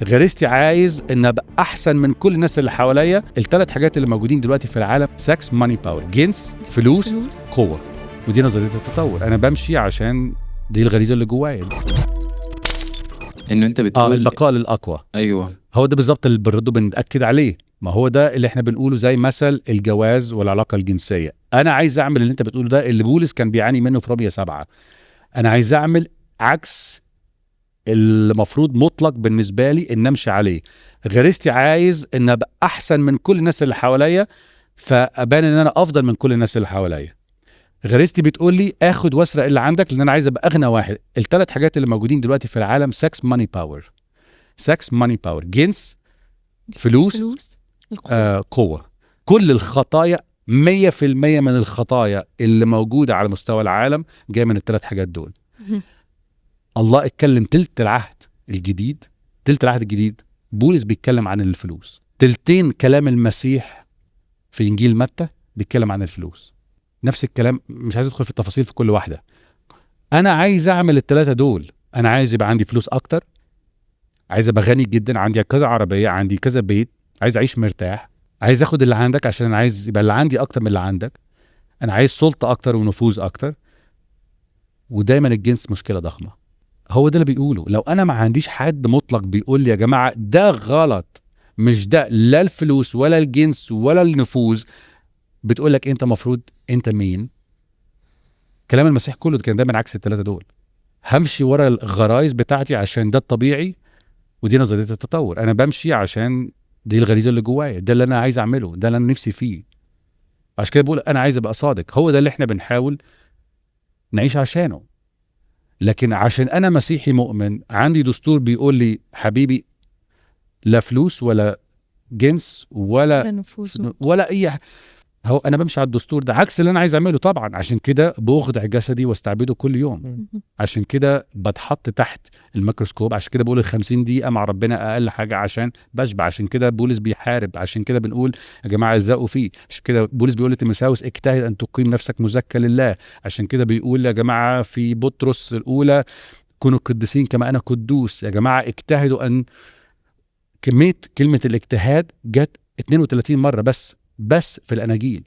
غريزتي عايز ان ابقى احسن من كل الناس اللي حواليا. الثلاث حاجات اللي موجودين دلوقتي في العالم: sex، money، power. جنس، فلوس، فلوس. قوه. ودي نظرية التطور. انا بمشي عشان دي الغريزة اللي جوايا. انه انت بتقول البقاء للاقوى. ايوه. هو ده بالظبط اللي برضه بنتاكد عليه. ما هو ده اللي احنا بنقوله، زي مثل الجواز والعلاقة الجنسيه. انا عايز اعمل اللي انت بتقوله ده، اللي بولس كان بيعاني منه في رومية 7. انا عايز اعمل عكس المفروض مطلق بالنسبة لي ان امشي عليه. غريزتي عايز ان ابقى احسن من كل الناس اللي حواليا، فابان ان انا افضل من كل الناس اللي حواليا. غريزتي بتقول لي اخد واسرق اللي عندك، لان انا عايز ابقى اغنى واحد. الثلاث حاجات اللي موجودين دلوقتي في العالم: sex، money، power. sex، money، power. جنس، فلوس، فلوس، القوة. قوة. كل الخطايا، 100% من الخطايا اللي موجودة على مستوى العالم جاية من الثلاث حاجات دول. مهم. الله اتكلم تلت العهد الجديد، تلت العهد الجديد بولس بيتكلم عن الفلوس. تلتين كلام المسيح في انجيل متى بيتكلم عن الفلوس. نفس الكلام، مش عايز ادخل في التفاصيل في كل واحدة. انا عايز اعمل الثلاثة دول. انا عايز يبقى عندي فلوس اكتر، عايز ابقى غني جدا، عندي كذا عربية، عندي كذا بيت، عايز اعيش مرتاح، عايز اخد اللي عندك عشان انا عايز يبقى اللي عندي اكتر من اللي عندك. انا عايز سلطة اكتر ونفوذ اكتر. ودايما الجنس مشكلة ضخمه. هو ده اللي بيقوله. لو انا ما عنديش حد مطلق بيقول لي يا جماعة ده غلط، مش ده، لا الفلوس ولا الجنس ولا النفوذ بتقول لك انت مفروض انت مين. كلام المسيح كله كان دايما عكس الثلاثة دول. همشي ورا الغرايز بتاعتي عشان ده الطبيعي، ودي نظرية التطور. انا بمشي عشان دي الغريزة اللي جوايا، ده اللي انا عايز اعمله، ده اللي انا نفسي فيه. عشان كده بقول انا عايز ابقى صادق. هو ده اللي احنا بنحاول نعيش عشانه. لكن عشان انا مسيحي مؤمن عندي دستور بيقول لي حبيبي لا فلوس ولا جنس ولا ولا نفوذ. ولا اي هو انا بمشي على الدستور ده عكس اللي انا عايز اعمله طبعا. عشان كده بخضع جسدي واستعبده كل يوم. عشان كده بتحط تحت الميكروسكوب. عشان كده بقول ال 50 دقيقة مع ربنا اقل حاجة عشان بشبع. عشان كده بولس بيحارب. عشان كده بنقول يا جماعة الزقوا فيه. عشان كده بولس بيقول لتيموثاوس اجتهد ان تقيم نفسك مزكى لله. عشان كده بيقول يا جماعة في بطرس الاولى كونوا قديسين كما انا قدوس. يا جماعة اجتهدوا ان كمية كلمة الاجتهاد جت 32 مرة بس في الاناجيل.